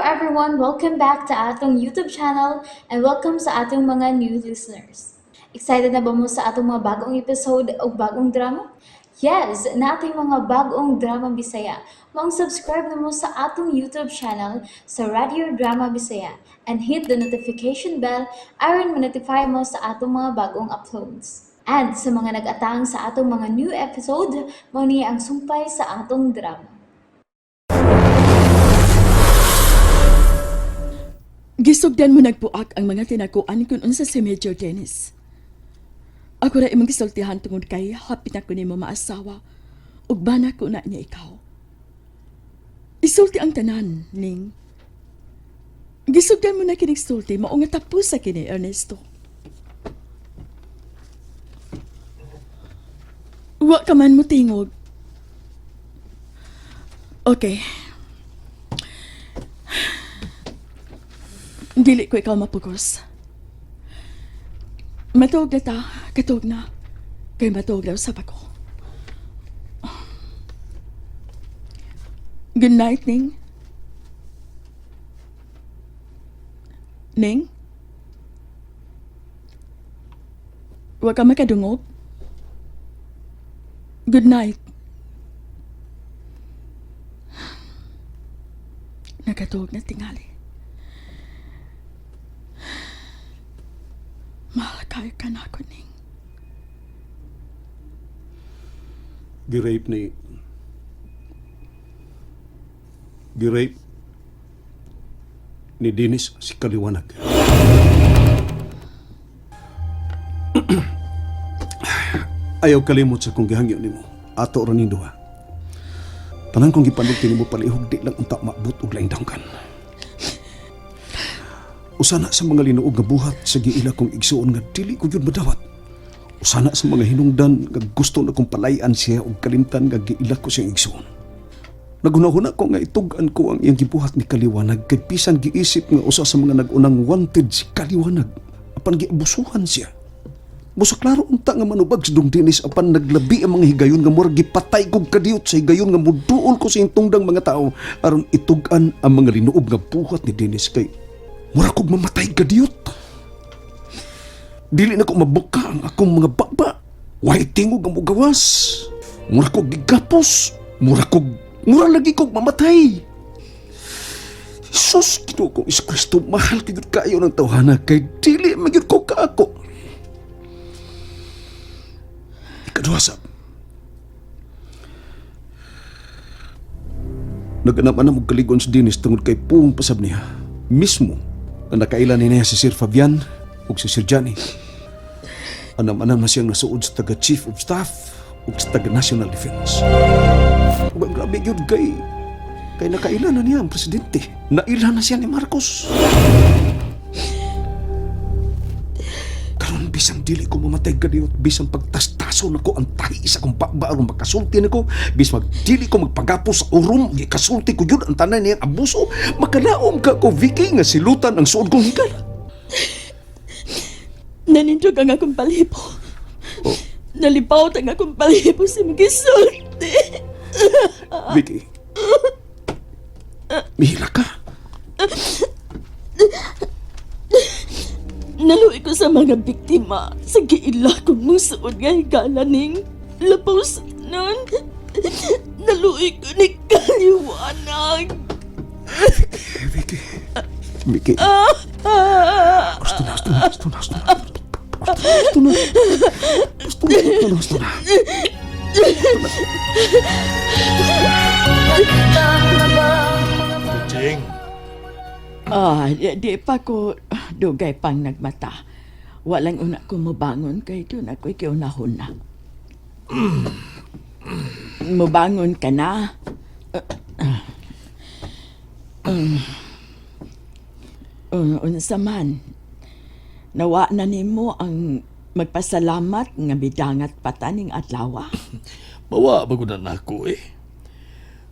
everyone! Welcome back to atong YouTube channel and welcome sa atong mga new listeners. Excited na ba mo sa atong mga bagong episode o bagong drama? Yes, nating mga bagong drama Bisaya. Maong subscribe na mo sa atong YouTube channel sa Radio Drama Bisaya and hit the notification bell aron ma-notify mo sa atong mga bagong uploads. And sa mga nag-atang sa atong mga new episode, mao ni ang sumpay sa atong drama. Gisugdan mo nagpuak ang mga tinakuan kung unsa si Major Dennis. Ako ra imong gisultihan tungod kay hapit na ko nimo maasawa ug bana ko na niya ikaw. Isulti ang tanan, Ning. Gisugdan mo na kining sulti mao nga tapos sa kini Ernesto. Wa ka man mo tingog. Okay. Dili ko ikaw mapugos. Matuog na ta, katuog na. Kay matuog daw sa ko. Good night, Ning. Ning? Huwag ka makadungog. Good night. Nakatuog na tingali. Mahal kayo ka na ako, Ning. Girape ni Dennis si Kaliwanag. Ayaw kalimot sa kong gihangyo nimo. Ato ra ning duha. Tanan kong gipanulti nimo palihog di lang unta maabot og laing dangkan. Usa na sa mga linuog nga buhat sa giila kong igsuon nga dili ko gyud madawat. Usa na sa mga hinungdan nga gusto na kong palayan siya og kalimtan nga giila ko siyang igsuon. Nagunahuna ko nga itug-an ko ang iyang gibuhat ni Kaliwanag kay bisan giisip nga usa sa mga nag-unang wanted si Kaliwanag apan giabusuhan siya. Busa klaro unta nga manubag si Dong Dennis apan naglabi ang mga higayon nga murag gipatay kog kadiyot sa higayon nga muduol ko sa intungdang mga tao aron itug-an ang mga linuob nga buhat ni Dennis kay murag kog mamatay kadiyot. Dili na ko mabuka ang akong mga baba. Way tingog ang mugawas. Mura kog gigapos. Mura lagi kog mamatay. Sus, Ginoo kong Kristo, mahal gyud kayo ng tawhana kay dili man gyud ko kaako. Ikaduha sab. Naganap-anam og kaligon si Dennis tungod kay puong pasab niya. Mismo ang nakailan niya si Sir Fabian ug si Sir Johnny. Anam-anam na siyang nasuod sa taga Chief of Staff ug sa taga National Defense. Ug ang grabe gyud kay kay nakailan na niya ang presidente. Naila na siya ni Marcos. Karon bisan dili ko mamatay galiot, bisan pagtastaso nako ang tahi sa akong baba aron makasulti nako, bisan dili ko magpagapos sa urom, gikasulti ko gyud ang tanan niyang abuso, makalaom ka ko Vicky nga silutan ang suod kong higala. Nanindog ang akong balibo. Oh. Nalipaw ang akong balibo sa mga sulti. Vicky. Mihila ka. Naluwi ko sa mga biktima sa giila kong musuod nga higala ning labaw sa tanan. Naluwi ko ni Kaliwanag. Vicky. Vicky. Gusto na, gusto na, gusto na, gusto na. Gusto na. Gusto na, gusto na, gusto na. Ching, Ah, di pa ko dugay pang nagmata. Walang una ko mobangon kay doon ako'y kiunahon na. Mobangon ka na. Unsa man. Nawa na nimo ang magpasalamat nga midangat pa ta ning adlaw. mawa ba na nako eh.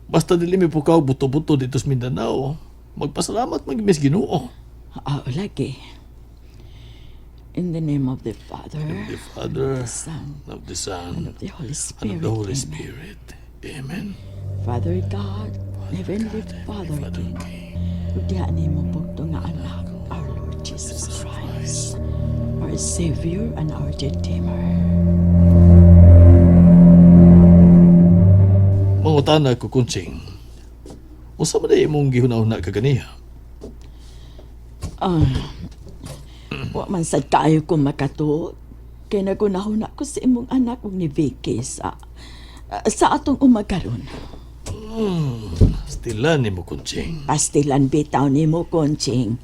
Basta dili mi pukaw buto-buto dito sa Mindanao. Magpasalamat mag Miss Ginoo. Ah, lagi. In the name of the Father, The Father, the Son, of the Son, and of the Holy and Spirit. of the Holy Amen. Spirit. Amen. Father God, Heavenly Father, Father King, King. Ug diha nimo bugto nga anak, our Lord Jesus Christ, our Savior and our Redeemer. Mangutana ko, Kunching. Usa man day imong gihuna-huna kaganiha? Wa man sad kaayo ko makatuo. Kay nagunahon ako sa imong anak ug ni Vicky sa atong umagaron. Stila nimo, Kunching. Pastilan bitaw nimo, Konching.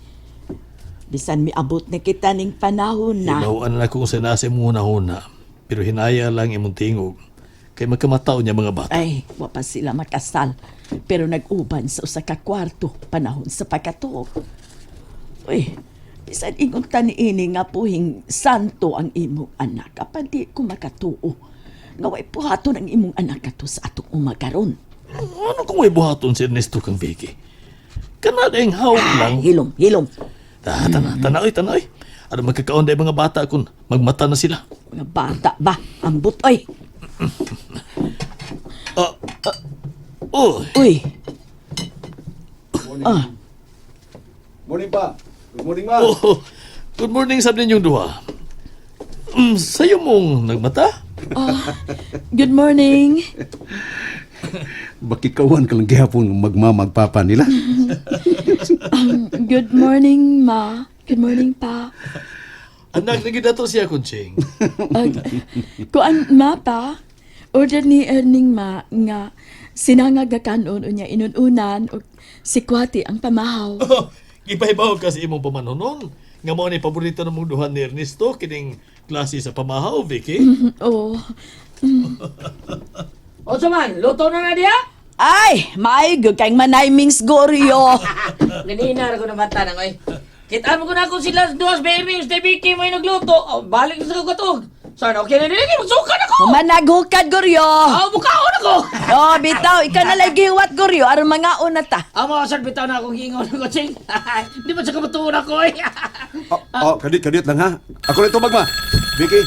Bisan miabot na kita ning panahon na. Hibaw-an na kung sa nasa imong hunahuna. Pero hinaya lang imong tingog. Kay magkamatao niya mga bata. Ay, wa pa sila makasal. Pero nag-uban sa usa ka kwarto panahon sa pagkatuog. Uy, bisan ingon ta niini nga puhing santo ang imong anak, apan di ko makatuo nga way puhaton ang imong anak kato sa atong umagaron. Ano kung may buhaton si Ernesto kang Vicky? Kanada yung hawak lang. Hilom, hilom. Ta, tana, tana, oy, tana, oy. Ano magkakaon na yung mga bata kung magmata na sila? Mga bata ba? Ambot, oy. Ah, oh, Uy, Morning pa. Good morning, ma. oh, good morning sa ninyong duha. Sa'yo mong nagmata? Good morning. Bakikawan ka lang gihapon magmamagpapa nila. Good morning, ma. Good morning, pa. Anak, naging dato siya, Kunching. Kuan ma pa, order ni Erning ma nga sinangag nga kanon unya inununan og sikwati ang pamahaw. Oh, gipahibaw ka sa imong pamanunon. Nga mao ni paborito ng mong duha ni Ernesto, kining klase sa pamahaw, Vicky. Oh. Unsa man, luto na na diha? Ay, maayo gyud kay manay mings goryo. Ganina ra ko na nang oy. Kita mo ko na kung sila duas baby, si Vicky mo yung nagluto. Oh, balik sa katog. Sana okay na dili magsuka na ko. Managhukad goryo. Ah, bukaon ako. Oh, bitaw ikaw na lay gihuwat goryo aron mangaon na ta. Amo asal bitaw na akong giingon ko ching. Di ba sa kamatuon ako oy. Oh, oh, kadit, kadit lang ha. Ako na tubag ma. Vicky,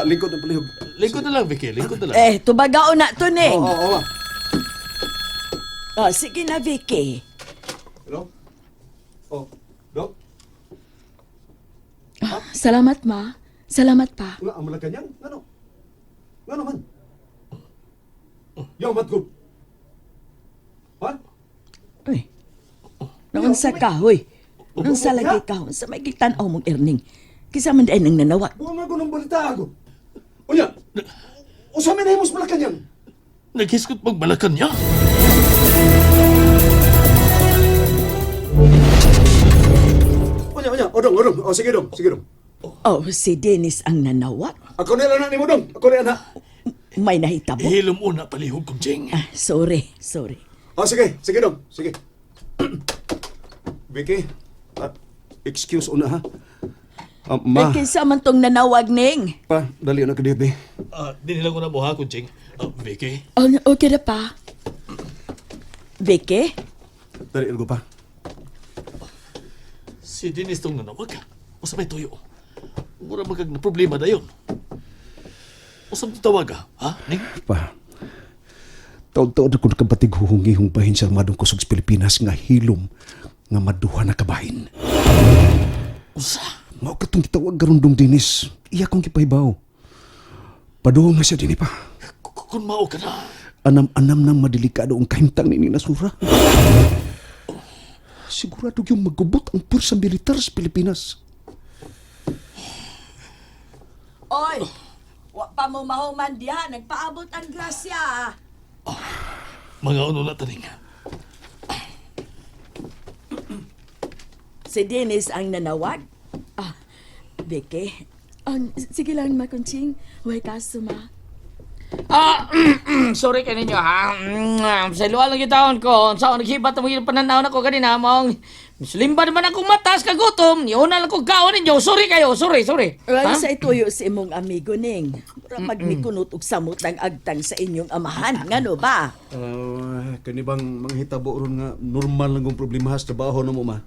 lingkod ng palihog. Lingkod na lang, Vicky. Lingkod na lang. Eh, tubagaon na to ning. Oo, oo, ma. Oh, sige na, Vicky. Hello? Oh, Dok? Salamat, ma. Salamat pa. Nga, ang Malacanang? Ngano? Ngano man? Yaw, matgub. Ha? Uy. Naunsa ka, hoy. Unsa lagi ka, unsa may gitan-aw mong Erning. Kisa man dahil nang nanawag. Buwan nga ko ng balita ako. Unya, usa may nahimos Malacanang. Naghiskot magbalakan niya. Unya, unya, odong, odong. Oh, sige dong, sige dong. Oh, si Dennis ang nanawag. Ako na anak ni mo dong. Ako na anak. May nahitabo. Hilom una palihog, Kunching. Ah, sorry, sorry. Oh, sige, sige dong, sige. Vicky, excuse una ha. Ma, Ma. Kinsa man tong nanawag ning? pa, dali na ka dito eh. Di nila ko na mo ha, Kunching. Vicky. Oh, okay na pa. Vicky? Dali ko pa. Si Dennis tong nanawag. Usa may tuyo. Mura magkag na problema dayon. Usa may tawag ha? Ha, Ning? Pa, taod-taod ako nakabatig huhungihong bahin sa armadong kusog sa Pilipinas nga hilom nga maduha na kabahin. Usa. Mao katong gitawag karon dong Dennis. Iya kong gipahibaw. Paduong na siya dinhi pa. Kung mao ka na. Anam-anam nang madelikado ang kahimtang ni Nasura. Sigurado yung magubot ang pursa militar sa Pilipinas. Oy, wa pa mo mahuman diha, nagpaabot ang grasya. Mga ano na taning. Si Dennis ang nanawag. Ah, Vicky, Sige lang, ma, Kunching. Huwag kaso, ma. Ah, sorry kay ninyo ha. Sa luwa lang gitawon ko. Sa akong naghibat ang mga pananaw nako kanina mong Muslimba naman akong matas kagutom. Niuna lang ko kaon ninyo. Sorry kayo. Sorry, sorry. Well, Ha? sa ituyo si imong amigo ning. Mura magmikunot og samot ang agtang sa inyong amahan. Ngano ba? Kani bang mga hitabo ron nga normal lang kong problema sa trabaho na mo ma.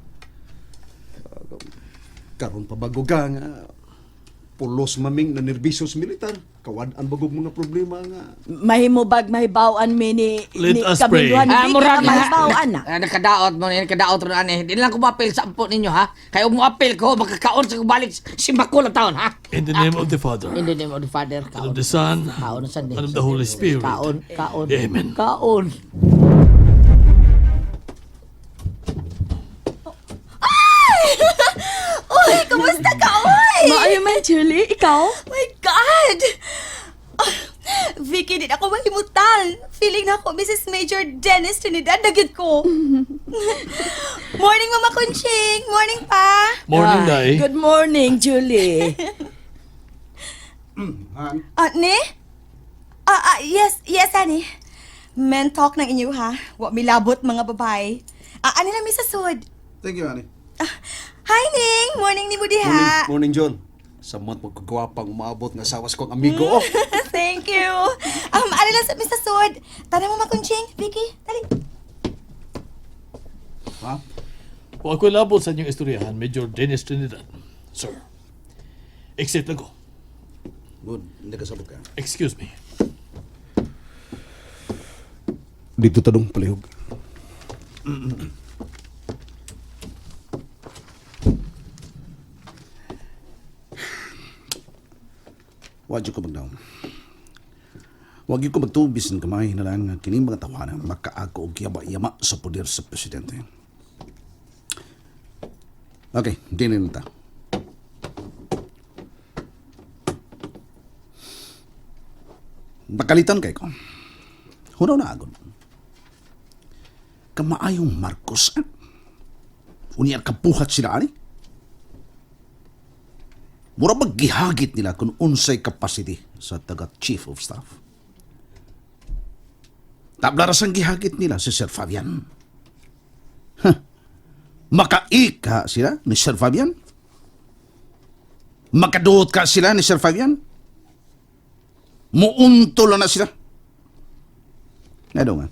Karon pa bago ka nga. Pulos maming na nerbiso sa militar. Kawad-an bagog mga problema nga. Mahimubag mahibaw-an mi ni Let ni us pray. kaming duha ni Ah, Vicky murag nga mahibaw-an na. Ah, nakadaot mo ni, nakadaot ron ani. Di lang ko maapil sa ampo ninyo ha. Kay ug mo apil ko makakaon sa kubalik simbako lang taon ha. In the name of the Father, In the name of the Father, and kaon. of the Son, Kaon sa and of the Holy Spirit. Kaon, kaon. Amen. Kaon. Uy, kumusta ka, uy? Maayo man, Julie, ikaw? My God! Ah, Vicky, di na ako mahimutan. Feeling na ako, Mrs. Major Dennis Trinidad, nagyud ko. Morning, Mama Kunching! Morning, pa! Morning, Day. Good morning, Julie. Ah, ne? Ah, yes, honey. Men talk ng inyo, ha? Wa milabot mga babae. Ah, ano lang, Mrs. Sud? Thank you, honey. Ah, hi, Ning! Morning ni mo diha. Morning, morning, John. Sa mga pagkagwapang umaabot nga sawas kong amigo. Oh. Thank you. Ano lang sa Mr. Sud? Tara, Mama Kunching. Vicky, dali. Ha? Wa ko'y labot sa inyong istoryahan, Major Dennis Trinidad. Sir. Exit lang ko. Good, hindi ka sabog ka. Excuse me. Dito tanong palihog. Wag ko magdaw. Wag ko magtubis ng kamay na lang nga kining mga tawana makaako og yama-yama sa poder sa presidente. Okay, dinin na ta. Bakalitan kay ko. Hunaw na agad. Kamaayong Marcos. Ah. Unya kabuhat sila ani. Mura maggihagit nila kung unsay capacity sa taga Chief of Staff. Tabla rasang gihagit nila si Sir Fabian. Huh. Makaika sila ni Sir Fabian. Makaduot ka sila ni Sir Fabian. Muunto lang na sila. Nga nga.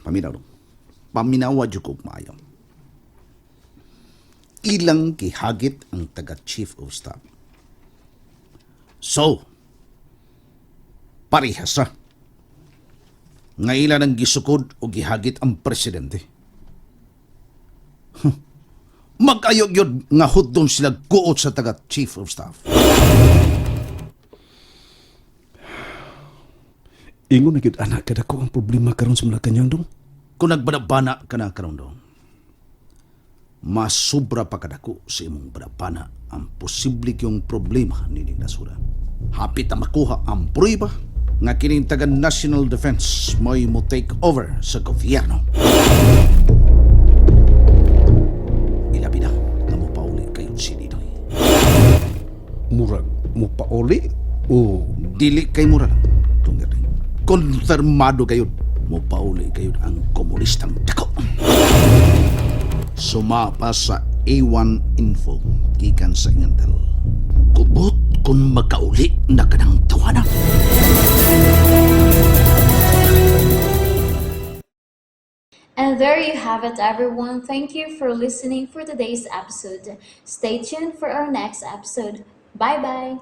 Paminaw dong. Paminawa jud ko maayo. Ilang gihagit ang taga Chief of Staff. So, parehas ra. Nga ilan ang gisukod o gihagit ang presidente. Huh. Mag-ayog yun nga hudon sila guot sa taga Chief of Staff. Ingon na gyud anak kadako ang problema karon sa Malacañang dong. Kung nagbanabana ka na karon dong, masubra pa kadako sa imong banabana ang posible kiyong problema nining nasura. Hapit na makuha ang prueba nga kining taga National Defense mo'y mo take over sa gobyerno. Ilabi na nga mo pauli kayo si Ninoy. Murag mo pauli o Dili kay mura lang. Tungod rin. Konfirmado kayo. Mo pauli kayo ang komunistang dako. Sumapa sa A1 Info gikan sa Intel. Kubot kung makauli na kanang tawanan. And there you have it, everyone. Thank you for listening for today's episode. Stay tuned for our next episode. Bye bye.